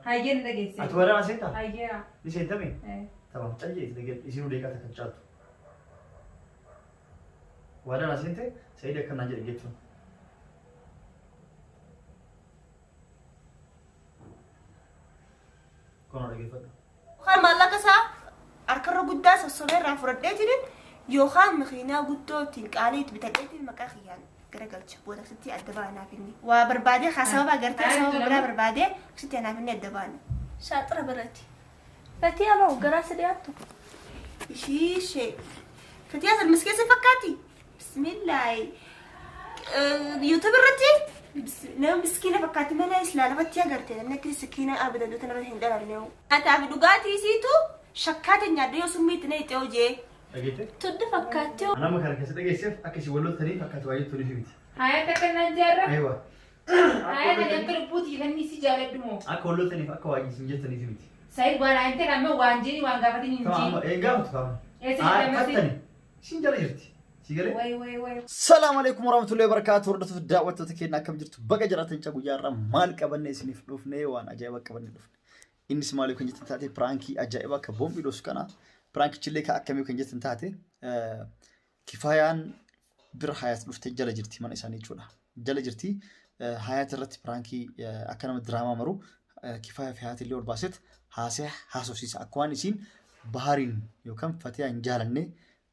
Hayyee ni dhageesse. Ati waraana seentaa? Hayyee. Ni seentame? Eh. Tamam cal jedhi dhaggeeffadhu isinuu deeqaa takka caaltu. Waraana seente Sa'iid akka naan jedhe jettuun. Kunoo dhaggeeffadhu. Yookaan maallaqa isaa harkarra guddaa sossobee irraa fudhadheetiin yookaan makiinaa guddoo ittiin qaalii itti bitadheetiin maqaa kiyyaan garagalcha. Booda akkasitti adda ba'a naaf inni. Waa barbaadee haa sababa agartee sababa biraa barbaadee akkasitti anaaf inni adda baana. Shaaxira birati. Fatiyaa moo garaa si dhiyaattu? Ishii ishee. Fatiyaa san miskeessa fakkaatti. Bismillaahi. YouTube irratti nama miskiina fakkaatti malee islaa lafatti agarte namni akka miskiina abadan duuta nama hin dhalanne. Nyaataa fi dhugaatii isiitu shakkaata nyaadde yoo summii itti naqxe hojee. Dhageette? Tuddi fakkaatti. Anama kana keessa dhageesseef akka isin wal loltaniif akka ati waa jettuuniif miti. Haaya takka naan jaarra. Aywa. Haaya kan akka lubbuuti kan inni si jaaladhu moo. Akka wal loltaniif akka waa isin jettaniif miti. Saayid waan aayinte kan amma waan jeeni waan gaafatin hin Tamam amma jiin. een gaafatu kaama. Eessa Haa jirti ammas? fattani. Isin jala jirti. Si galee? Way way way. Salaam alaikum warahmatullahi wabarakatuh. Hordoftoota daawwattoota keenya akkam jirtu? Baga jiraatan caa guyyaa irraa maal qabanne isiniif dhufne waan ajaa'iba qabanne dhufne. Innis maaliif kan jettan taate piraankii ajaa'ibaa akka boombii dhoosu kana piraankichillee kan akkamii kan jettan taate kifaayaan bira hayaat dhuftee jala jirti mana isaanii jechuudha. Jala jirti hayaat irratti piraankii akka nama diraamaa maru kifaayaa fi hayaat illee ol baaset haasee haasofsiisa. Akka waan isiin bahariin yookaan fatiyaa hin jaalanne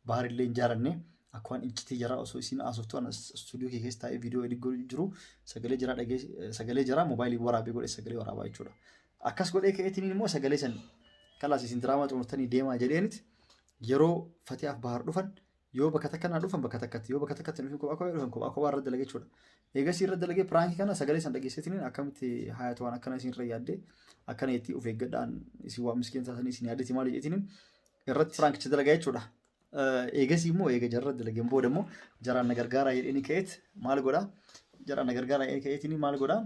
Bahar illee hin jaalanne akka waan iccitii jaraa osoo isiin haasoftu ana istuudiyoo kee keessa taa'ee viidiyoo edit godhu jiru sagalee jaraa dhagee sagalee jaraa moobaayilii waraabee godhe sagalee waraabaa jechuudha. Akkas godhee ka'eetiin immoo sagalee san kalaas isin diraamaa xumurtanii deemaa jedheenit yeroo Fatiyaaf Bahar dhufan yoo bakka takka naa dhufan bakka takkatti yoo bakka takkatti dhufan kophaa kophaa dhufan kophaa kophaa irra dalagee jechuudha. Eegasii irra dalagee piraankii kana sagalee san dhageesseetiin akkamitti hayat waan akkana isin irra yaaddee akkana jetti of eeggadhaan isin waan miskiin taatanii isin yaaddeeti maali jeetiin irratti piraankicha dalagaa jechuudha. Eegasii immoo eega jarra dalageen booda immoo jaraan na gargaaraa jedhee ni ka'eet maal godhaa? Jaraan na gargaaraa jedhee ka'eetiin maal godhaa?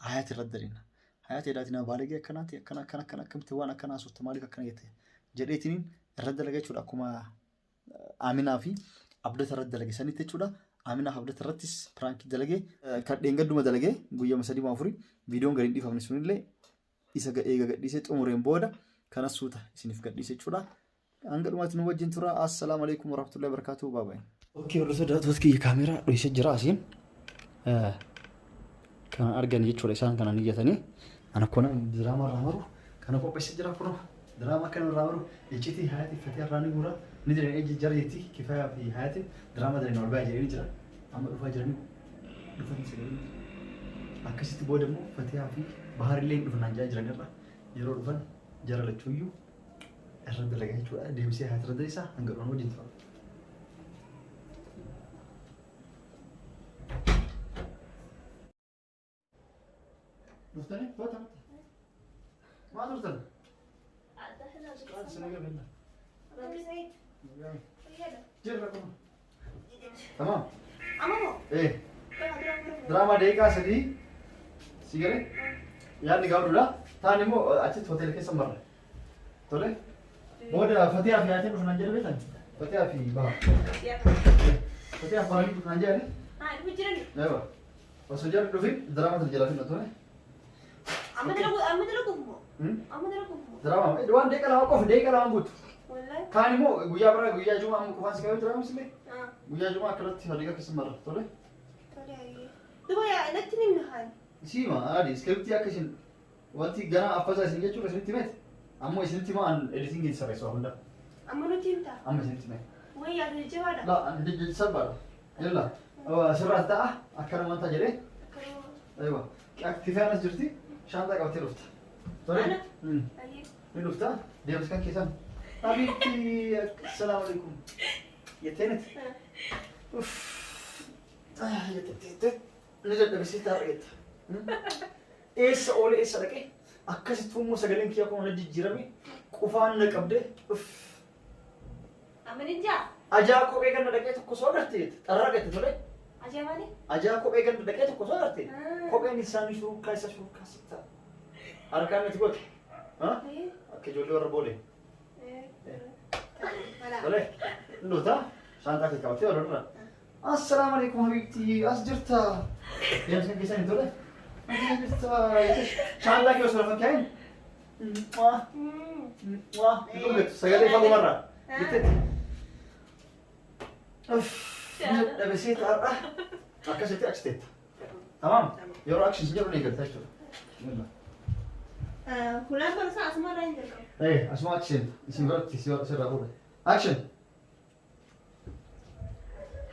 Hayaat irratti dalina. Hayaat jedhaatiin nama baalagee akkanaati akkana akkana akkana akkamitti waan akkanaa haasofta maaliif akkana jette jedheetiin irratti dalaga jechuudha akkuma Aminaa fi Abdata irratti dalage sanitti jechuudha. Aminaa fi Abdata irrattis piraankii dalagee kan dheengadduma dalagee guyyama sadii moo afurii viidiyoon gadi hin dhiifamne sunillee isa eega gadhiisee xumureen booda kanas suuta isiniif gadhiise jechuudha. Hanga dhumaatti nu wajjin tura. Assalaamu alaikum warahmatullahi wabarakatuh. Bye bye. Okkee hordoftoota daawwattoota kiyya kaameeraa dhoysee jira asiin. Kan argan jechuudha isaan kana niyyatanii. Ana kona diraamaa irraa maru kana qopheessee jira kunoo diraamaa kana irraa maru iccitii hayatii fatee irraa ni guura ni jiran ejji jara jetti kifayaa fi hayatiin diraamaa jiran ol ba'aa jedhanii jira amma dhufaa jiranii dhufanii sagalee akkasitti booda immoo fatiyaa fi bahar illee hin dhufnaan jaa jiran irra yeroo dhufan jara lachuuyyuu irra dalagaa jechuudha deebisee haati irra daleessa hanga dhufan wajjin tura. Dhuftanii? Kota. Maal turtan? Jirra kuma. Tamam. Eh. Diraamaa daqiiqaa sadii si galee yaadni gaafadhuudha. Taan immoo achitti hoteela keessa marra. Tole. Booda Fatiyaa fi Yaatiin dhufnaan jedhe beektan? Fatiyaa fi Baha. Fatiyaa fi Bahanii dhufnaan jedhani? Ewa. Osoo jarri dhufin diraamaa tana jalaa finna tole. Amma dalagu amma dalaguuf moo? Amma dalaguuf moo? Diraamaa waan daqiiqa lama qofa daqiiqa lama guutu. Wallahi. Kaan immoo guyyaa biraa guyyaa jumaa amma qofaan si qabee diraamaa sillee. Ah, Guyyaa jumaa akkanatti hadiiqa keessa marra tole. tole hayyee. Duba yaa natti nimna haali. Siima adi iskiriptii akka isin Wanti ganaa affasaa isin jechuudha isinitti himeet ammoo isinitti himaa an editingii sirreessu waa hunda Amma nuti himtaa? amma isinitti hime. Way yaa jajjabaadha. La an jajjabaadha. Yalla sirraas ta'a akkana wanta jedhee Akkanuma. aywa kifayaan as jirti shaanxaa qabattee dhufta. Tole. Ana? Mm. Ayyee. Ni dhufta deemsa kan keessan. Habiibti assalaamu alaikum. Jettee miti. Uff. Ah, jettee jettee. Ni dadhabisiis ta'a jetta. Eessa oolee eessa dhaqee akkasitti immoo sagaleen kiyya kun na jijjiirame qufaan na qabde uff. Amma ni jaa. Ajaa kophee ganda dhaqee tokko soo agarte jette xarraa gette tole. Ajaa maali? Ajaa kophee ganda dhaqee tokko soo agarte Ah. kopheen isaanii shurukkaa isa shurukkaa sitta. Harkaan natti goote. Ha? Akka ijoollee warra boolee. Tole. Dhufta shaanxaa kee qabattee warra dura. Assalaamu alaikum habibti as jirta. Deemsa keessanii tole. Shaantaa kee osoo lafa kaa'in. Sagalee fagoo barraa. Jetteetti. Dadhabesee taa'aadha. Akkasitti achi teetta. Tamaam. Yeroo action sin jedhu ni eegalta jechuudha. Bismillah. Kulaan barumsaa asuma irraa hin jalqabu. Asuma achi seenta. Isin biratti sirraa fuudha. Action.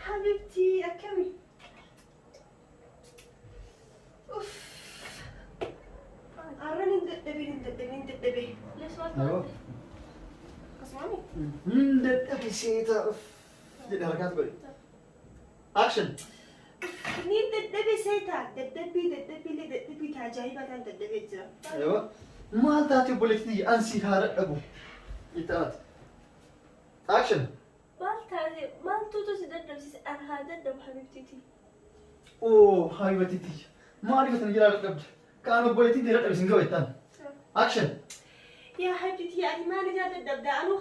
Habibti akkami? Uff. Arran hin dadhabin hin dadhabin hin dadhabin. Lees maal Aywa. taate? Akkasumaami? Hin dadhabesee ta'a. Jedhe harkaatu godhe. Action. Ni dadhabe seetaa dadhabbii dadhabbii dadhabbii ta ajaa'ibaa ta'an dadhabee jira. Aywa. Maal taate obboleettii ansi haa dadhabu. Itti aanati. Action. Maal taate maaltuutu si dadhabsiise an haa dadhabu habibtiiti. Oo habibatiti. Maaliif ati jala dadhabde? Kaan obboleettiin tee dadhabe sin ga'u jettaan. Action. Yaa habibti ati maal ijaa dadhabda anuu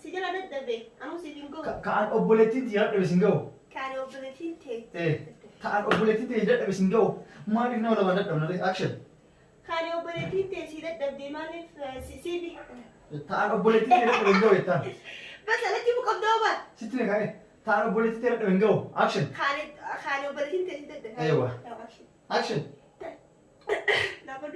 si jala dadhabe anuu siif hin ga'u. Kaan obboleettiin tee dadhabe sin ga'u. Kaan obboleettiin tee. Kaan obboleettiin tee dadhabe sin ga'u. Maaliif nama lamaan dadhabna ree? Action. Kaan obboleettiin tee si dadhabde maaliif siif. Taan obboleettiin tee dadhabe hin ga'u jettaan. Bas alatti buqabdoo baat. Sitti na kaa'e. Taan obboleettiin tee dadhabe hin ga'u. Action. Kaan obboleettiin tee si dadhabe. Eewa. Action. Lafa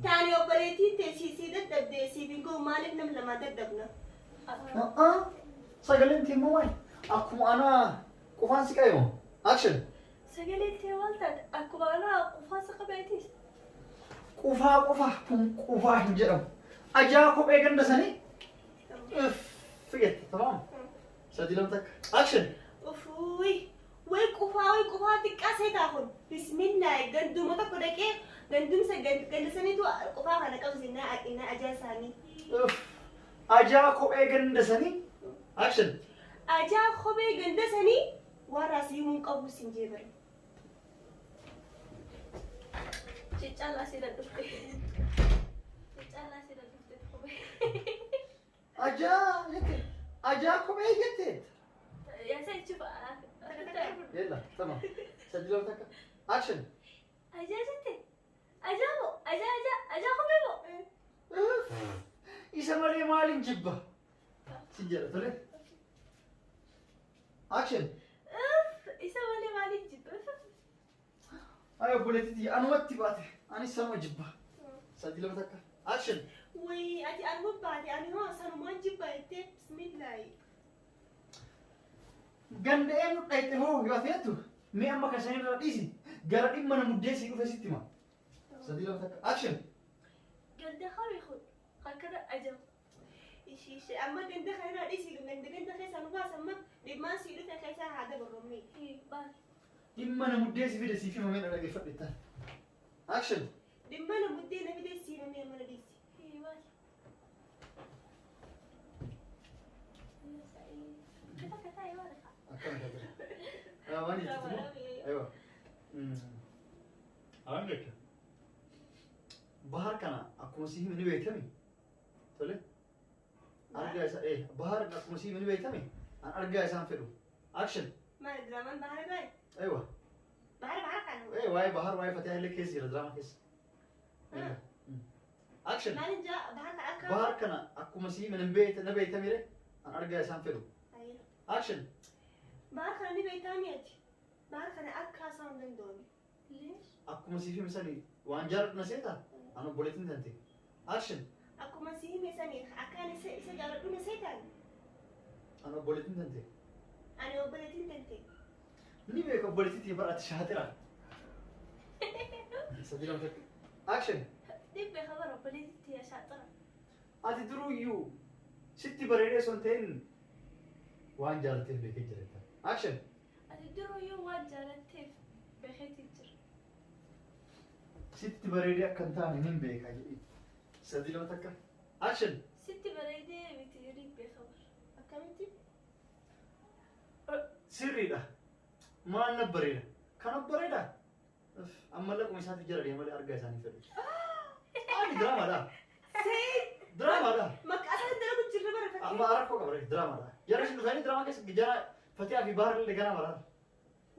Taani obboleettiin tee si dadhabde siif hin ga'u maaliif nam lamaan dadhabna? Sagaleen tee immoo maali? Akkuma anaa qufaan si qabe moo? Action. Sagalee tee maal taate akkuma anaa qufaasa qabeetis. Qufaa qofa kun qufaa hin jedhamu. Ajaa kophee ganda sanii. Figette tamam. 3 2 1. Action. Ufuuy. Way qufaa way qufaa xiqqaa seetaa kun. Bismillah ganduma tokko dhaqee gandumsa ganda saniitu qufaa kana qabse na ajaa isaanii. Ajaa kophee ganda sanii. Action. Ajaa kophee ganda sanii warra asii himuun qabu sin jee bare. Ciccaalaa si dadhufte. Ciccaalaa si dadhufte kophee. Ajaa jette. Ajaa kophee jette. Yaa jechuuf. Yalla tamam. 3 2 1. Action. Ajaa jette. Ajaa moo ajaa ajaa ajaa kophee moo? Isa malee maaliin jibba? Sin jedha tole. Action. Isa malee maaliin jibba? Ay obboleettii anumatti baate. Anis sanuma jibba. 3 2 1. Action. Way ati anuma baate ani hoo sanumaan jibba jettee bismillah. Ganda eenyu dhayxe hoo yoo feetu mee amma kan sanirra dhiisi gara dhimma na muddeessii dhufe sitti hima. 3 2 1. Action. Ganda kami kun akkana ajaa. Ishii amma ganda kana dhiisi ganda ganda keessa nu baas amma dhimmaan sii dhufe keessa haa dabarromme. Baal. Dhimma na muddeessii fide siif hima mee na dhaggeeffadhu jettaan. Action. Dhimma na muddee na fide sii himame amma na dhiisi. Baal. Akkana kan ture. Waan jettu moo? Aywa. Waan jecha. Bahar kana akkuma si hime ni beektami. Tole. Argaa isa bahar akkuma si hime ni beektami. An argaa isaan fedhu. Action. Maal diraamaan bahara baay'ee? Aywa. Bahara bahara kana. Waa'ee bahar waa'ee Fatihaa illee keessa jira diraamaa keessa. Action. Maal jaa bahar kana akka. Bahar kana akkuma si hime na beektami re. An argaa isaan fedhu. Action. Bahar kana ni beektami ati. Bahar kana akka haasa'uu hin danda'u. Leesh. Akkuma siif hime sanii waan jaalladhu na seeta an obboleettiin tante. Action. Akkuma si hime sanii akkaan isa jaalladhu na seetaan. An obboleettiin tante. Ani obboleettiin tante. Ni beeka obboleettii bara ati shaatira. 3 2 1. Action. Dhibbe khabar obboleettii yaa shaaxira. Ati duruyyuu sitti bareedee osoo hin ta'in waan jaallatteef beekee jira jettaan. Action. Ati duruyyuu waan jaallatteef beekeetii jira. Sitti bareedee akka hin taane nin beeka jedhi. 3 2 1. Action. Sitti bareedee miti dhibbe khabar. Akkamitti? Sirriidha. Maal na bareeda? Kana bareeda? Amma laquma isaatti jala deema malee argaa isaanii fedhu. Ani diraamaadha. Diraamaadha. Maqaa isaan dalagu jirra bara fakkii. Amma rakkoo qaba diraamaadha. Jarri sun dhufanii diraamaa keessa jara Fatihaa fi Bahar illee ganaa maraara.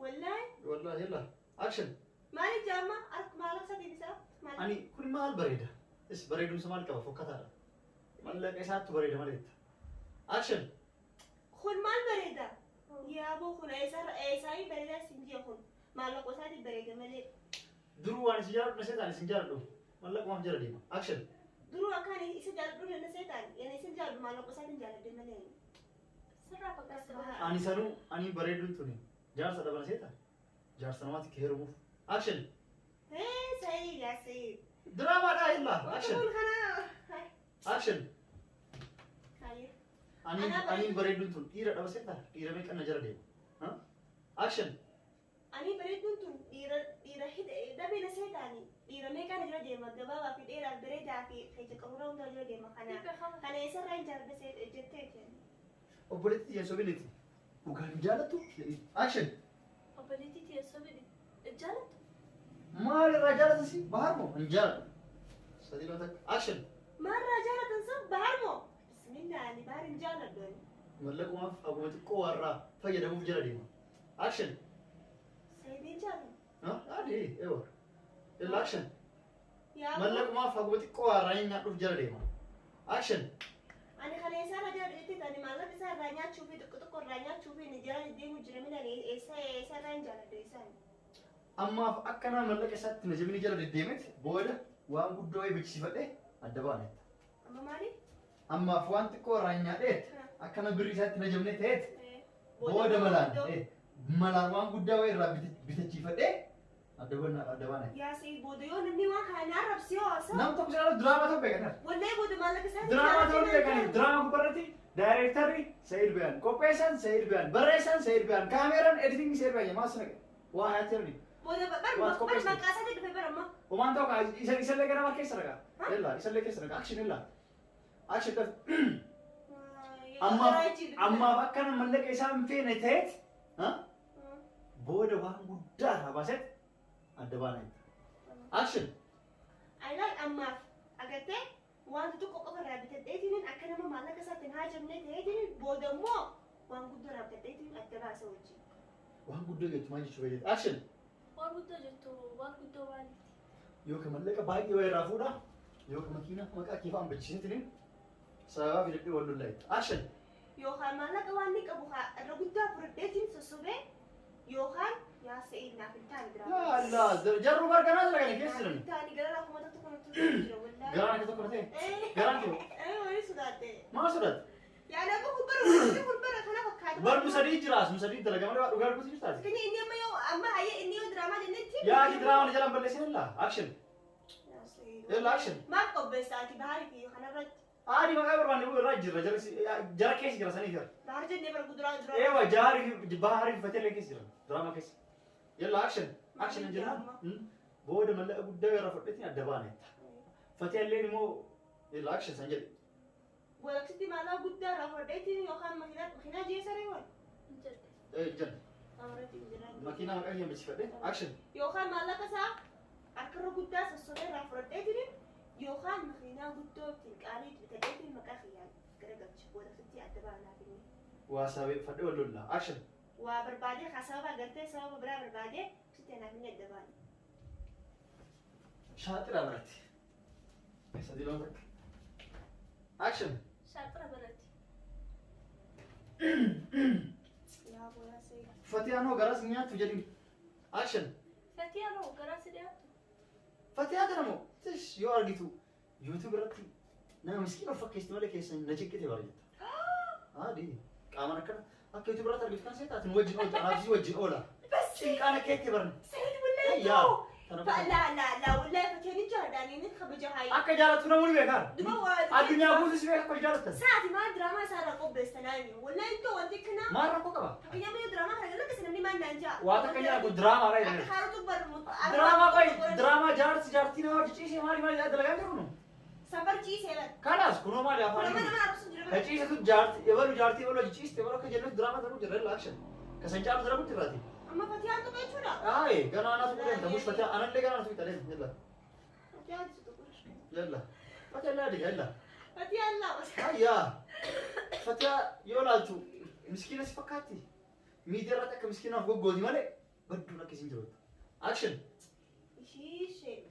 Wallaahi. Wallaahi yalla. Action. Maaliif jaamma maal akka deebisaa? Ani kun maal bareeda? Is bareedumsa maal qaba fokkataadha. Mallaqa isaattu bareeda malee jetta. Action. Kun maal bareeda? Yaaboo kun eessaayi bareedaa siin jee kun maallaqa isaatiin bareeda malee. Duruu waan isin jaaladhu na seetaan isin jaaladhu. Mallaqumaaf jala deema. Action. Duruu akkaan isa jaaladhu na seetaan yana isin jaaladhu maallaqa isaatiin jaaladhe malee. Sirraa fakkaata. Ani sanuu ani bareeduun tuni jaarsa dhabana seetaan. Jaarsa namaatti kee heerumuuf. Action. Hee Sa'iid yaa Sa'iid. Diraamaadhaa illaa. Action. Kun kana. Action. Hayyee. Ani ani bareeduun tun dhiira dhaba seetaa dhiira meeqa na jala deema. Action. Ani bareeduun tun dhiira dhiira dhabee na seetaani dhiira meeqaan jala deema gabaabaa fi dheeraa bareedaa fi keessa qaruuraa hundaa jala deema kana kana eessarraa hin jaalladha jetteeti. Obboleettii tiyya sobiniti. Dhugaan hin jaalattu? Action. Obboleettii tiyya sobini. Jaalattu? Maal irraa jaalatan si? Bahar moo? Hin jaaladhu. Sadii lama takka. Action. Maalirraa jaalatan sun bahar moo? Bismillah ani bahar hin jaaladhu ani. Mallaqumaaf haguma xiqqoo warraa fayyadamuuf jala deema. Action. Sa'iid hin jaaladhu. Adii eewa. Illa action. Yaa Mallaqumaaf haguma xiqqoo warraa hin nyaadhuuf jala deema. Action. Ani kana eessarraa jaaladhu jetteeti ani maallaqa isaa irraa nyaachuu fi xiqqoo xiqqoo irraa nyaachuu fi ni jala deemu jira mila eessarraa hin jaaladhu eessaan. Ammaaf akka nama mallaqa isaatti na jabini jala deddeemetti booda waan guddoo wayii bichisiifadhee adda baanetta. Amma maali? Ammaaf waan xiqqoo irraa nyaadheet akkana birrii isaatti na jabne ta'eet booda malaan malaan waan guddaa wayii irraa bitachiifadhee adda baanetta. Yaa Sa'iid booda yoo namni waan kana na arrabsee haasa. Nam tokko silaalu diraamaa ta'uu beekan. Wallahi booda maallaqa isaa Diraamaa ta'uu ni beekani. Diraamaa gubbaarratti daayireektarri Sa'iid Bayaan, qopheessaan Sa'iid Bayaan, barreessaan Sa'iid Bayaan, kaameeraan editingii Sa'iid Bayaan maas naqe. Waa hayaatti jirani. Booda bar maqaa isaatii dhufe bara amma. Omaan ta'u kaa isallee gara keessa ragaa. Ella isallee keessa ragaa. Action ella. Action daf. Ammaaf akkana mallaqa isaa hin feene ta'eet booda waan guddaa irraa baaseet adda baana. Action. Aylaan ammaaf agartee waan xiqqoo qofa irraa bitadheetiin akka nama maallaqa isaatiin haajamne ta'eetiin booda immoo waan guddoo irraa bitadheetiin adda baasa wajjin. Waan guddoo jettu maal jechuu fayyada? Action. Waan guddoo jettu waan guddoo maaliiti? Yookaan mallaqa baay'ee wayii irraa fuudha yookaan makiina maqaa kee fa'aan bilchiisaniitiin sababaa fidadhee wal lollaa jetta. Action. Yookaan maallaqa waan inni qabu irra guddaa fudhadheetiin sossobee yookaan yaa Sa'iid naaf hin taane biraa. Yaa Allah jarru barkanaa jira kana keessa jiran. Hin taane gara kuma tokko natti jira wallahi. Garaan akka tokko na ta'e. Garaan kee Wayii sodaate. maal sodaate? Yaa nama kun bara kun bara kana fakkaata. Barnu sadii jira asuma sadii dalagaa malee dhugaa dubbatu jirtaati. Kenya inni amma yoo amma hayyee inni yoo diraamaa jennetti. Yaa aki diraamaa jalaan balleessin illa action. Yaa Sa'iid. Illa action. Maal qopheessaati baharii fi kanarratti? Aadi maqaa barbaanne irraa jirra jara keessa jira sanii jira. Bahar jennee bara guduraa dura. Eewa jaarii fi baharii fi fatelee keessa jira diraamaa keessa. Yalla action. Action hin jennaan. Booda mallaqa guddaa irraa fudhatiin adda baanetta. Fatelleen immoo yalla action san jedhe. Walaksitti maallaqa guddaa irraa fudhatiin yookaan makiinaa jeesaree wal. Hin jette. Jenna. Amarratti hin jiran. Makiinaa maqaa kiyyan bilchifadhe. Action. Yookaan maallaqa isaa harkarra guddaa sossobee irraa fudhadheetiin yookaan makiinaa guddoo ittiin qaalii bitadheetiin maqaa kiyyaan garagalcha. Walaksitti adda baanaaf inni. Waa sabeeffadhe wal lollaa. Action. Waa barbaadee haa sababa agartee sababa biraa barbaadee sitti anaaf inni adda baana. Shaaxira biratti. Sadii lama takka. Action. Shaaxira biratti. Yaa booyaa Sa'iid. Fatihaan hoo garas nyaattu jedhin. Action. Fatihaan hoo garaa si dhiyaattu? Fatihaa kana moo tish yoo argitu YouTube irratti nama miskiina of fakkeessitu malee keessa na ciqqite bara jetta. Adii qaamaan akkana akka YouTube irratti argitu kan seetaatiin wajjin ooltu anaaf si wajjin oola. Cinqaan akka itti barne. Sa'iid wallahi Yaa. La la la wallahi Fatiyaan hin jaalladhaan inni kabaja hayi. Akka jaalattu namoonni beekan. Duba waa. Addunyaa guutuu si beeka akka jaalattan. Saati maal diraamaa isaa irraa qopheessanaani. Wallahi intoo wanti kana. Maal rakkoo qaba? Fakkeenyaaf yoo diraamaa kana lakkisa namni maal naan jaa. Waa takka jaa kun diraamaa dha Akka jedhani. haaratu bar. Diraamaa qoy diraamaa jaarsi jaartii nama hojii ciisee maali maali dalagaa jiru nu. Safar ciisee bar. Kanaas kunoo maali afaan Nama inni. nama arrabsu jira Ka bar. ciisetu jaartii ebalu jaartii ebalu hojii ciiste ebalu akka jennutti diraamaa dalaguu jirra illa action. Ka san caalu dalaguu jirraati. Amma Fatiyaan tuqa jechuudha. Aaye ganaa anaatu godhan mush Fatihaa anallee ganaa anaatu italee yalla Fatiyaan tuqa. yalla Fatihaa laadi yalla. Fatiyaan laa. Ayyaa Fatihaa yoo laaltu miskiina si fakkaatti. Miidiyaa irratti akka miskiinaaf goggooti malee badduun akka isin jirtu. Action. Ishiishee.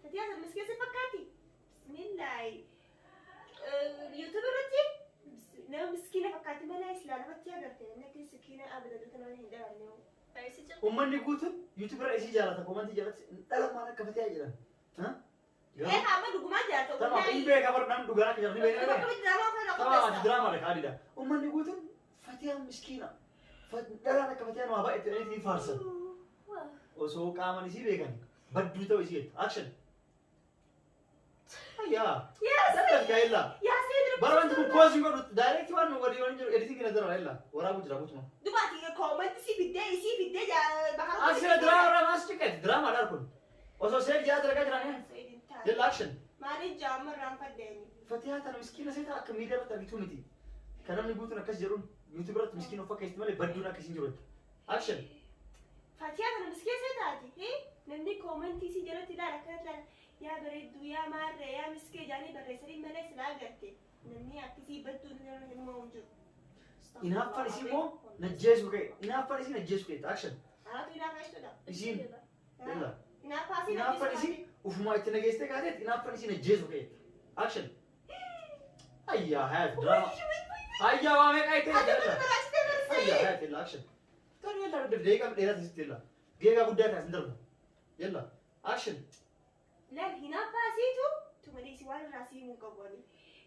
Fatiyaa san miskiina si fakkaatti? Bismillaahi. YouTube irratti nama miskiina fakkaatti malee silaa lafatti agarte namni akka miskiina abada nama hin dhalanne. Uummanni guutuun YouTube irra isii jaalata komantii jalatti dhala maal akka Fatiyaa jedhan. Ee amma dhugumaan jaalata. Tamam hin beeka bar namni dhugaan akka jedhan ni beeka. Tamam ati diraamaa dha kaadidha. Uummanni guutuun Fatiyaan miskiina. Dhalaan akka Fatiyaan waa baay'ee jedhanii faarsan. Osoo qaaman isii beekan badduu ta'uu isii jettu. Action. Ayyaa. Dadhab gaa'ela. Bara wanti kun pause godhu direct waan nu walii waan jiru editing na jira illa waraabuu jira guutuma. Dubaati koomanti si fiddee isii fiddee bakka. Action diraamaa irraa maas ciqqeeti diraamaadha kun. Osoo seef jaa dalagaa jiranii. Jella action. Maaliif jaamma irraan faddeeni? Fatiyaa tana miskiina seeta akka miidiyaa irratti argituu miti. Kan namni guutuun akkas jedhuun YouTube irratti miskiina of fakkeessitti malee badduun akkas hin jiru. Action. Fatiyaa tana miskiina seetaati. Namni koomantii si jalatti ilaala akkanatti ilaala. Yaa bareedduu yaa maarree yaa miskee jaanii barreessanii malee silaa agarte. Namni akkasii badduun nama hin uumamu jiru. Inaaffaan isii immoo najjeesuu ka'e. Inaaffaan isii najjeesuu ka'e. Action. Anaatu inaaffaa jechuudha. Isiin. Yalla. Inaaffaa isii Inaaffaan isii ufumaa itti nageessitee kaateet inaaffaan isii najjeesuu ka'e. Action. Ayyaa hayaat diraama. Ayyaa waa meeqa itti Ati yalla. baraachitee Ayyaa barsee. hayaat yalla action. Tani yalla deeqa dheeraa taasisti yalla. Geegaa guddaa taasisin darba. Yalla action. Laal hinaaffaa isiitu tumalee isii waan irraa sii hin qabu ani.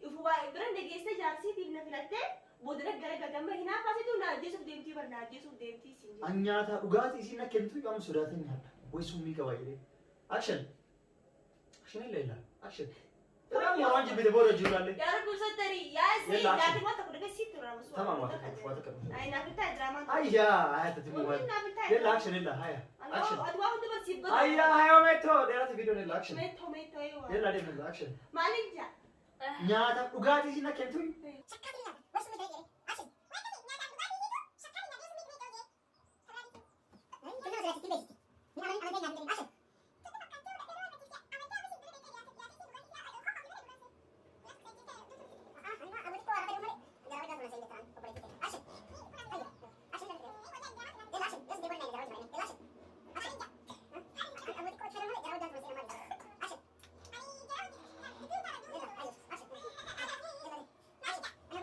Ufumaa bira nageessitee jaarsiitiif na filattee booda gara gagamma hinaaffaa isiitu na ajjeesuuf deemtii bar na ajjeesuuf deemtii isiin jedhu. An nyaataa dhugaatii isiin akka kennitu yoo amma sodaatan nyaadha. Way summii qaba jedhee. Action. Action illa illa. Action. Irraan waan jibbite booda jiru laallee. Yaa Rabbi usattari yaa isii Yalla, action. laakiin waan tokko dhagaa sitti raama su'a. Tamam waa takka waa takka. Ay naaf ta'a diraamaan. Ayyaa hayata timu Wanti waan. naaf ta'a. Yalla action illa haya. Action. Ati waa hunda barsiif godhu. Ayyaa haya meettoo dheerata viidiyoon illa action. Meettoo meettoo eewwa. Yalla deemu illa action. Maaliif jaa? Nyaata dhugaatii isiin akka kennitu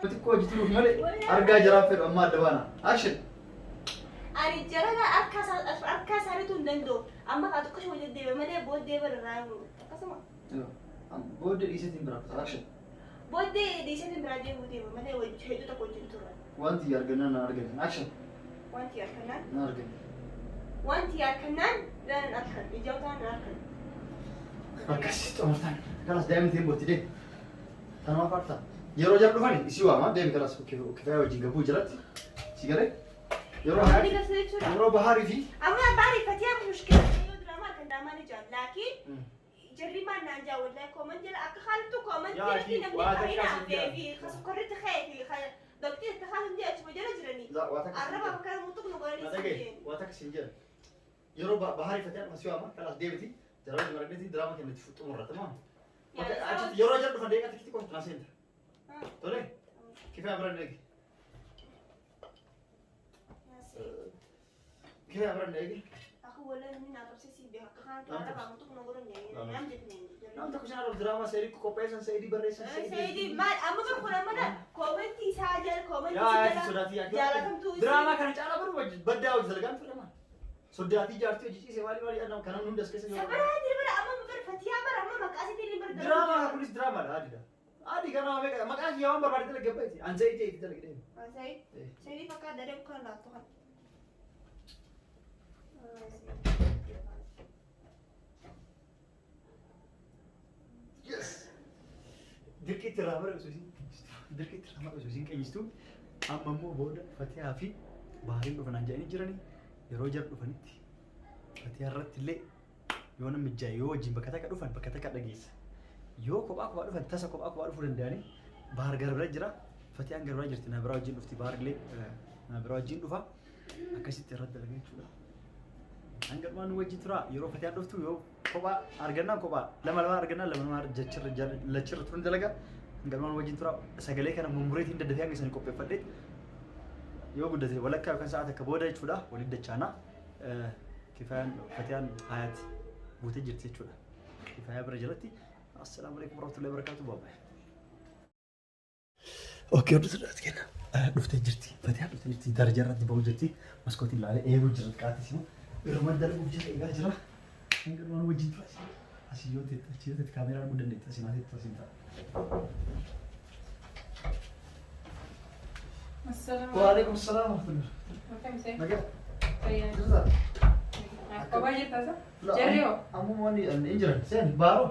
Xiqqoo hojjetuuf malee argaa jiraan fedhu amma adda baana. Action. Ani jarana harka isaaniitu hin danda'u. Amma kaa xiqqoo ishee deddeebi'e malee booddee barraa akkasuma. Booddee dhiiseetiin biraa kutaa. Action. Booddee dhiiseetiin biraa deemuu deema malee hedduu tokko wajjin turan. Wanti argannaan na argatan. Action. Wanti harkannaan Na argatan. wanti harkannaan nan harkan ijaataan nan harkan. Akkasitti xumurtan. Kalas daa'imni tiin bootti deemi. Tanumaa faarta. Yeroo jara dhufani isii waama deemi kalas kifaya wajjin gabuu jalatti. Si galee? Yeroo Ani gasa jechuudha. yeroo bahaarii fi Amma baari fatiyaa mushkila yoo diraamaa harkan daamaa ni jaal laakiin jarri maan naan jaa wallahi kooman jala akka haaltu kooman Yaa jalatti fi namni waa kan takka hinaafee sin fi kasukkarritti ka'ee fi bakti itti haaltu hundi achuma jala jiranii. waa takka sin Arraba jedhan. bakka mutuqnu godhanii Na sin dhagaye jeen. waa takka sin jedhan. Yeroo bahaarii fatiyaan dhufan si waama kalas deemiti. Jara wajjin maragneeti diraama kenna itti xumurra tamam. Achitti yeroo jara dhufan deeqaa tikiti qofa naa seenta. Tole kifaya bira eegi. Kifaya bira eegi. Aku wallahi ni nak obsesi biar kan tu ada kamu tuh nongkrong ya, nam jadi nih. Namni tokko isin arrabu diraamaa seerii qopheessan seerii barreessan Seedi maal amma bar kun amma koomentii isaa jala koomentii Yaa isaa yaa jala sodaatii yaa jaalatamtuu isii. Diraamaa kana caalaa baruu baddaa hojii dalagaan ture maal. Sodaatii jaartii hojii ciisee maali maali jedhamu kan namni hunda as keessa jiru. Sabaraa jira bara amma bar fatiyaa bara amma maqaa isiitiin hin bargamu. Diraamaa kunis diraamaadha adiidha. Adii kana meeqa maqaa kiyyaa waan barbaade dalagee bayti. An zayitee itti dalagee deema. Sayi sayi fakkaata daree kan laattu kan. Yes. Dirqiitti irraa bara osoo isin dirqiitti irraa bara osoo isin qeenyistu amma immoo booda Fatihaa fi Bahariin dhufanaan jedhanii jiranii yeroo jara dhufanitti Fatihaa irratti illee yoo namni mijjaa'e yoo wajjin bakka takka dhufan bakka takka dhageessa. Yoo kophaa kophaa dhufan tasa kophaa kophaa dhufuu danda'anii Bahar gara bira jira Fatihaan gara bira jirti na biraa wajjin dhufti Bahar illee na biraa wajjin dhufa akkasitti irratti dalagaa jechuudha. Hanga dhumaa nu wajjin tura yeroo Fatihaan dhuftu yoo kophaa argannaan kophaa lama lama argannaan lama lama jechirra lachirra turan dalagaa hanga dhumaa nu wajjin tura sagalee kana mummureetiin daddafee hanga isanii qopheeffadhe yoo guddate walakkaa yookaan sa'a takka booda jechuudha waliin dachaana. Kifayaan Fatiyaan Hayaat buutee jirti jechuudha. Kifayaa bira jalatti. Assalaamu alaikum warahmatullahi wabarakatuh. Baabaa. Okay, hordoftoota kenna. Dhuftee jirti. Fatiyaan dhuftee jirti. Daraja irratti ba'uu jirti. Maskootiin ilaalee eeguu jira. Qaatis immoo irma darbuuf jira eegaa jira. Hanga waan wajjin tura. Asii yoo ta'e achi yoo ta'e kaameraan arguu dandeetta. Asii maal ta'e asiin ta'a. Assalaamu Waalaikum salaam warahmatullahi. alaikum. Nagaa. Fayyaa. Jirta? Kophaa jirta sa? Jarri hoo? Ammuma wanni hin jiran. Seen baaroo.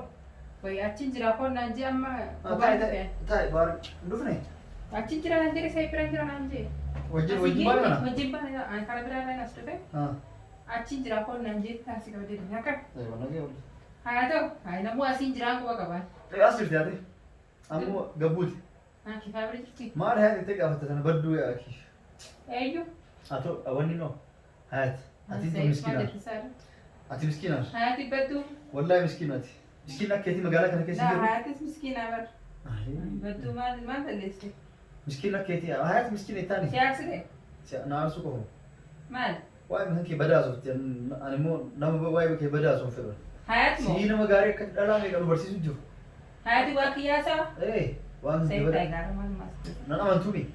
Wayi achi jira konnaan jee amma kophaa Taa'e dhufee. taa'e baaroo. Hin dhufne? Achi jira naan jedhe isa biraan jira naan jee. Wajjin wajjin baane mana? Wajjin baane ani kana biraan naan as dhufe. Achi jira konnaan jee taasii qabdee dhufe akka. Haa ta'u haa namuu asiin jiraan quba qabaan. As jirti ati. Ammoo gabbuuti. Haa kifaa bira jirti. Maal hayaati itti gaafatte sana badduu yaa akhi. Eeyyu. Haa ta'u wanni noo hayaati. Ati tun miskiina. Ati miskiina. Hayaati badduu. Wallaahi miskiina ati. Miskiina akka keetii magaalaa kana keessa Laa jiru. hayaatis miskiinaa bar. Badduu maal maal balleessite? Miskiina akka keetii hayaati miskiina ittaani. Siyaarsite? Na aarsuu qofa. Maal? Waa'ee kan kee badaa soofti. Ani immoo nama waa'ee kee badaa soof fedha. Hayaat moo? Sii nama gaarii akka dhalaa meeqa nu barsiisu jiru. Hayaati waa kiyyaasaa? Ee waan kee Sayid badaa. gaara maal maas? Nan amantuuni.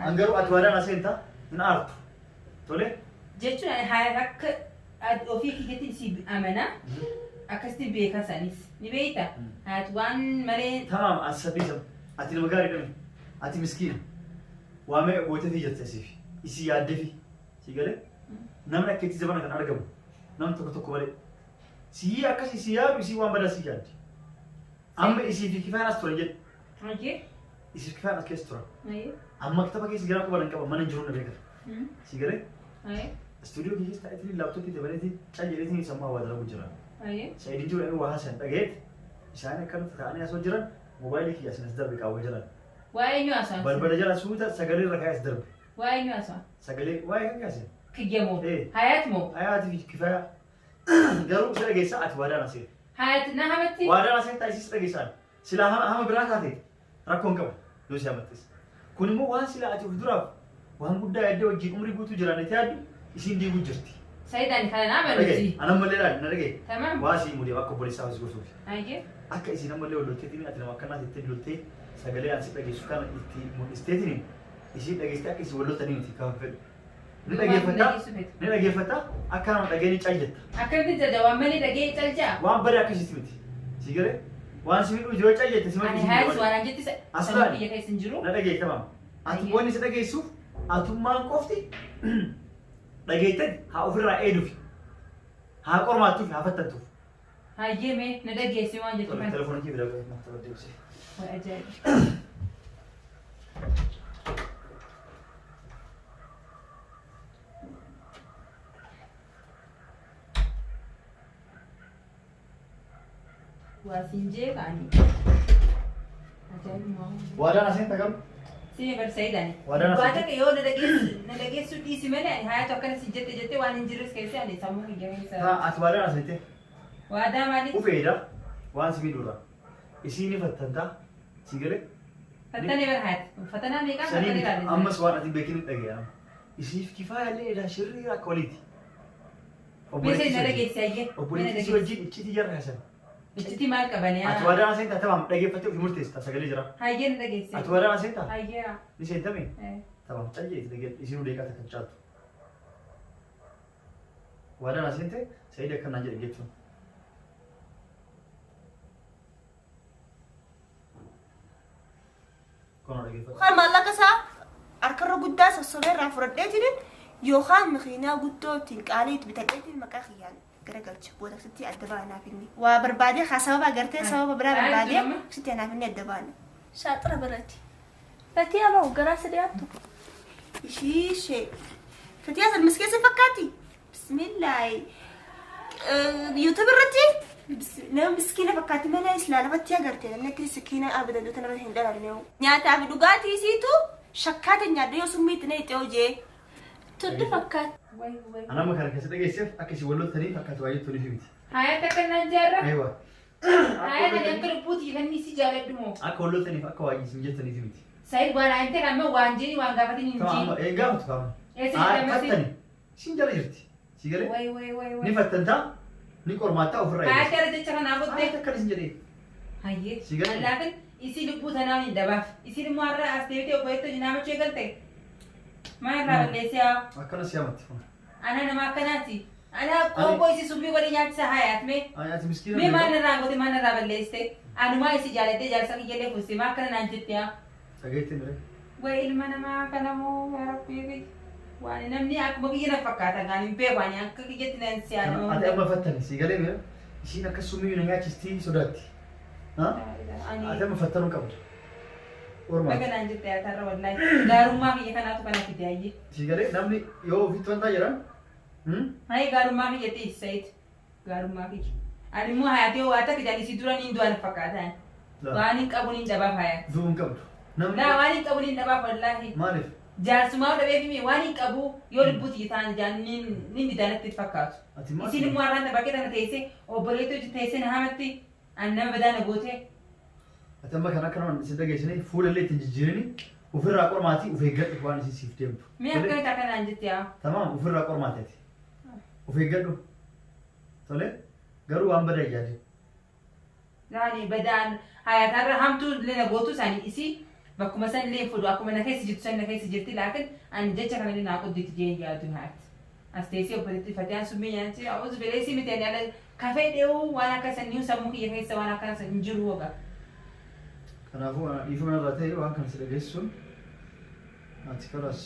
An garuu ati waadaan aseentaa hin aartu. Tole. Jechuun ani hayaat akka ofii kiyyatti si amana akkasitti beeka sanis ni beekta. Hayaat waan malee Tamaam asabiisa. Ati nama gaarii dhame. Ati miskiina. Waamee gooteefii jirti asiif. Isii yaaddeefi. Si galee? Namni akka itti zabana kan argamu. Namni tokko tokko malee. Sii akkas isii yaadu isii waan badaa sii yaaddi. Amma isii fi kifayaan as turan jedhu. Hojii? Isii fi kifayaan as keessa turan. Ayyee. Amma kitaba keessa gara quba nan qaba mana hin jiru na beekan. Si galee? Ayyee. Istuudiyoo keessa taa'eetiin laaptooppii dabareetiin cal jedheetiin sammuu hawaa dalagu jira. Ayyee. Sa'idiin jiru dhaqee waa haasayan dhagayeet isaan akkanatti taa'anii asoo jiran moobaayilii kiyya asin as darbe qaawwa jalaan. Waa'ee eenyu haasa'an? Balbala jala suuta sagalee irra kaa'ee as darbe. Waa'ee eenyu haasa'an? Sagalee waa'ee kan kaase. Kiyya moo? Eh. Hayaat moo? Hayaatii fi kifayaa. Garuu si dhageessaa ati waadaan asee. Hayaat na hamatti? Waadaan asee taasisi dhageessaan. Silaa hama hama biraa taate rakkoo hin qabu yoo si hamattis. Kun immoo waan silaa ati of duraaf waan guddaa yaaddee wajjin umrii guutuu jiraanne yaaddu isiin diiguu jirti. Sayid ani kana naa Dhagaye maluuti. ana ammallee laali na dhagaye. Tamaam. Waa sii mudee akka obboleessaa si gorsuufi. Ayyee. Akka isiin ammallee wal lolteetiin ati nama akkanaa jettee loltee sagalee ani si dhageessu kana itti mul'isteetiin isiin dhageessitee akka isin wal loltanii miti kan fedhu. Ni dhageeffataa ni dhageeffataa akka nama dhagee ni cal jetta. Akkamitti jajja waan malee dhagee cal jaa? Waan badee akkasitti miti. Si galee waan si miidhuu yoo cal jette si Ani maddisiisu hayaat malee. waan an jetti As sammuu laali. kiyya keessa hin jiru. Na dhageeffama. Ati Ayyee. wanni si dhageessuuf atummaan qofti dhageettan haa ofirraa eeduufi haa qormaattuufi haa fattantuuf. Hayyee mee na dhageessi waan jettu Tole kana. telefoona kee bira maktaba deebisee. Way ajaa'iba. Waa siin jee kaani. Ajaa'ibuma. Waadaan aseen tagaru. Si bar Sayid ani. Waadaan Waa aseen. takka yoo na dhageessu na dhageessu dhiisi malee ani hayaatu akkana si jette jette waan hin jirres keessa ani sammuu kiyya keessa. Haa ati waadaan aseente. Waadaa maaliif? Ufeeda waan si miidhuurra. Isiin ni fattantaa si galee. Fattanii bar hayaati. Fattanaa meeqaan Sanii fattanii miti laale? ammas waan ati beekin hin dhaga'e. Isiif kifaaya illee edaa shirrii akka waliiti. Mee na dhageessi ayyee. Obboleettii si wajjin icciitii jarra haasan. Iccitii maal qabanii? Ati waadaan aseentaa tamam dhageeffattee ofii murteessita sagalee jira. Hayyee na dhageessi. Ati waadaan aseentaa Hayyee. ni seentame tamam callee itti dhageeffate isinuu deeqaa takka caaltu. Waadaan aseente Sa'iid akkanaan jedhe jechuun. Kono dhageeffatu. Yookaan maallaqa isaa harkarra guddaa sossobee irraa fudhadheetiin yookaan makiinaa guddoo ittiin qaalii itti bitadheetiin maqaa kiyyaan garagalcha. Booda sitti adda baanaaf inni. Waa barbaadee haa sababa agartee sababa biraa barbaadee sitti anaaf inni adda baana. Shaaxira biratti. Fatii amoo garaa si dhiyaattu. Ishii ishee. Fatiyaa san miskeessa fakkaatti. Bismillaahi. YouTube irratti nama miskiina fakkaatti malee islaa lafatti agarte namni akka miskiina abadan duuta nama hin dhalanne. Nyaataa fi dhugaatii isiitu shakkaata nyaadde yoo summii itti na hojee. Tuddu fakkaatti. Way way. Ana amma kana keessa dhageesseef akka isin wal loltaniif akka ati waa jettuniif miti. Hayaat akkanaan jaarra. Aywa. Hayaat ani akka lubbuuti kan inni si jaaladhu moo? Akka wal loltaniif akka waa isin jettaniif miti. Sayid waan aan ta'e amma waan jeeni waan gaafatin hin Tamam jiin. amma gaafatu kaama. Eessa Haa jedhamasi? fattani. Isin jala jirti. Si galee? Way way way Ni way. fattantaa ni qormaattaa ofirraa Haati eegala. ara jecha kanaa booddee. Haati akkana sin jedhee. Hayyee. Si galee? Laakin isii lubbuu tanaa hin dabaaf. Isiin immoo har'a as deebitee obboleettoo jinaamachuu eegalte. Maal irraa balleessee haa? Akkana si amatti. Ana nama akkanaati. Ana qoonqoo isii summii godhee nyaachisa hayaat mee. Ati miskiina. Mee maal irraa goote maal irraa balleessite? Anumaa isii jaalatee jaarsa kiyyallee fuusee maa akkana naan jette haa? Dhageettiin ree. Way ilma namaa kanamoo yaa rabbii waan namni akkuma kiyya na fakkaata gaan hin beeku ani akka kiyyatti nan si Ati amma fattani si galee mee isiin akka summii na nyaachistii sodaatti. Ati amma fattanuu qabda. Baga Ormaati. naan jette yaa tarra wallaahi gaarummaa kiyya kanaatu kana fide hayyee. Si galee namni yoo ofitti wantaa jedhan. Hayi gaarummaa kiyya tiis Said gaarummaa kiyya. Ani immoo hayaatee waa takka jaallisii dura niin du'a na fakkaata. Waan hin qabu niin dhabaaf hayaat. Du'uu hin qabdu. Namni Laa waan hin qabu niin dhabaaf wallaahi. maaliif? Jaarsumaa dhabeef himi waan hin qabu yoo lubbuuti ta'an jaan niin didaanatti fakkaatu. Ati maal? Isin immoo har'aan bakkee tana teessee obboleettoo hojii teessee na hamatti an nama badaa na gootee. Ati amma kan akka nama si dhageessanii fuula illee ittiin jijjiiranii ofirraa qormaatii of eeggadhu waan isin siif deemtu. Mee akkamitti akka naan jette yaa? Tamaam ofirraa qormaati ati. Of eeggadhu. Tole garuu waan badaa yaadin. Laani badaan hayaatarra hamtuu illee na gootu isaanii isii bakkuma san illee hin fuudhu akkuma na keessa jirtu san na keessa jirti laakin ani jecha kana illee naa qoddiitti jee yaadu haati. As teessee obboleetti fatiyaan summii nyaanchi awwazu beleesii miti ani ala kafee dhee'uu waan akka sanii sammuu kiyya keessa waan akkana san hin jiru woga. Kanaafuu dhiifama irraa ta'e waan kana si dhageessuun ati kalaas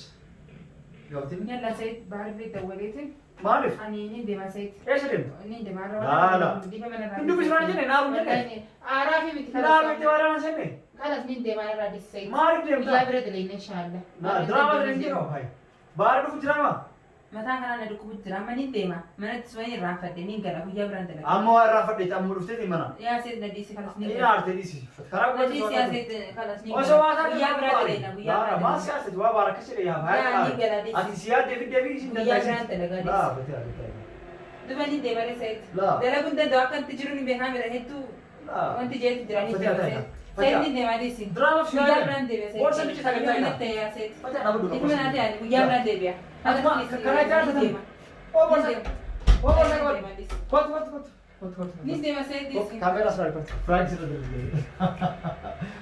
gaafatin. Yalla Said baarri dawwaleetiin Maaliif? ani ni deema Said. Eessa deemta? Ni deema Laala. Hin dubbisnaan jenne naaru jenne. Aaraa fi miti Naaru itti waraana senne. Kalas ni deema irraa disseet. Maaliif deemta? Guyyaa bira dalagne inshaalla. Na diraama dalagne jiru hayi. Baara dhufu jiraama. Mataa kanaan na dhukkubu jira amma ni deema manatti suwwan irraanfadhe ni gala guyyaa biraan dalaga. Amma waa irraanfadhe amma dhufteeti mana. Yaa Said na dhiisi kalas ni Inni gala. aarte dhiisi. Karaa Na dhiisi yaa gubbatti. Said kalas ni Osoo waa gala. taate Guyyaa biraa dalagne guyyaa Laara biraa maal dalagne. siyaasati waa baara akkas jedhe yaa Yaa ni gala dhiisi. Ati si yaaddee fi deebii isin Guyyaa biraan dalagaa dhiisi. Laa batee batee. Duba ni deema re Said. Laa. Dalaguun danda'u akka itti jiru ni beekaa mira hedduu Laa. wanti jeetti jira ni Fatiha deema ta'e. Said. Said ni deema dhiisi. Diraama fi Guyyaa biraan deebi'a Said. Boorsa bichi sagantaa Dhimma ina. natti yaa Said. Fatiha dhaabadhu. Dhimma natti yaa guyyaa biraan deebi'a. Atuma karaa ijaarsa Ni deema. Oo boorsa. Oo boorsa Ni qabu. deema dhiisi. Kootu kootu kootu. Kootu kootu. Ni deema Said dhiisi. Kaameeraa asirraa kootu. Firaank sirra dalagaa.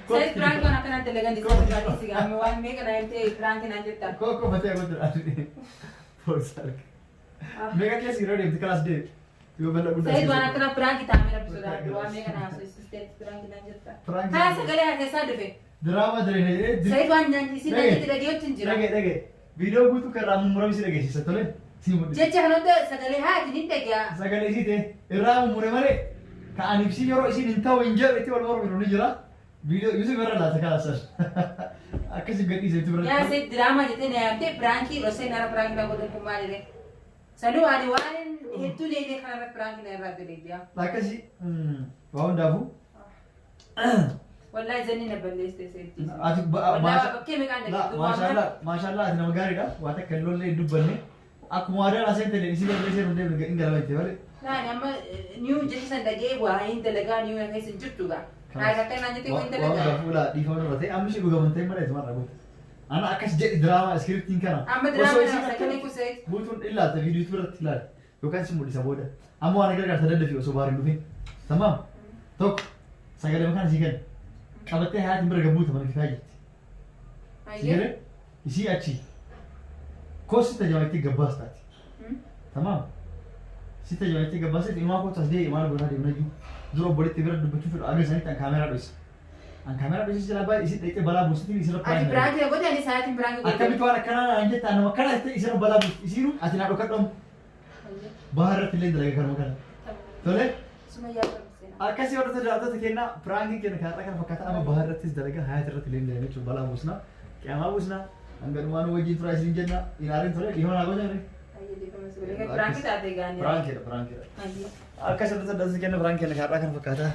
Said prank waan akkanaan dalagan dhiisi amma waan meeqa na hirtee prank naan jettaa. Kooku fatee kootu. Boorsa arga. Meeqa keessa yeroo deemti kalaas deemi. Yoo bal'aa guddaa. Said waan akkana prank taa'ame rabbi sodaadhu waan meeqa na haasofsiistee prank naan jettaa. Prank. Haa sagalee keessaa dhufe. Diraama jireenya jedhee. Said waan naan isin dhageetti dhageetti hin jira. Dhagee dhagee. Viidiyoo guutuu kan irraa mummurame si dhageessisa tole. Si mul'isa. Jecha kana hunda sagalee haati ni dhagaa. Sagalee isii ta'e irraa mummure malee ka ani ibsi yeroo isiin hin ta'u hin jedhu itti wal morminu ni jira. Viidiyoo Yusuf irra laata kaasan. Akkasii gadhiise itti bira. Yaa Said diraamaa jettee na yaamtee prankii rosee nara prank na godhan kun maalire. Sanuu ani waan hedduu leelee kanarra prank na irraa dalagaa. Akkasii waa hundaafuu. Wallahi zanni na balleessite Said. Ati Wallahi bakkee meeqaan dhageettu maashaallah maashaallah ati nama gaariidha. Waa takka hin lollee hin dubbanne. Akkuma waadaan aseen ta'e isii balleessee hin deemne hin galma itti malee. Laani amma niyuu jecha san dhagee waa hin dalagaa niyuu na keessa hin jirtu gaa. Haala akka naan jettee hin Waan dalagaa. hundaafuu laa dhiifama nurra ta'e amma ishee dhugaman ta'e malee itti marra goote. Ana akkas jedhi diraamaa iskiriptiin kana. Amma Osoo diraamaa isiin kana sagalee akkana kuseet. guutuun ilaalta viidiyoo biratti ilaali yookaan si mul'isa booda. Amma waan gargaarsa daddafi osoo baariin dhufin. Tamaam tokko sagalee makaan isii kenna. Qabattee hayaatiin bira gabbuuta mana kitaa jirti. Si galee isii achi koos sitta jabaatti gabbaas taati. Tamaam. Sitta jabaatti gabbaas taati imaa kootu as dee'e maal godhaa deemna iyyuu. Dura obboleetti bira dubbachuu fedhu aga isaaniitti an kaameraa dho'isa. An kaameraa dho'isa jala baay'ee isii dhaqxee balaa buusitiin isirra Ati piraanki na godhe ani sa'aatiin piraanki godhe. Akkamitti waan akkanaa naan jetta nama akkana jettee isirra balaa buusti. Isiinuu ati naa dhokadhoom bahaa irratti illee dalaga kanuma kana. Tole Sumayyaa barumseera. akkasii warra tajaajiltoota kennaa piraankiin kenna kan kana fakkaata amma bahaa irrattis dalaga hayaat irratti illee dalaga jechuudha balaa buusna. Qiyaamaa buusna. Hanga dhumaan wajjin turaa isin jenna ilaaliin tole dhiifama naa gocha ture. Piraanki taate gaanii. Piraankiidha piraankiidha. Akkas irratti adda kenna piraankiin kenna kan kana fakkaata.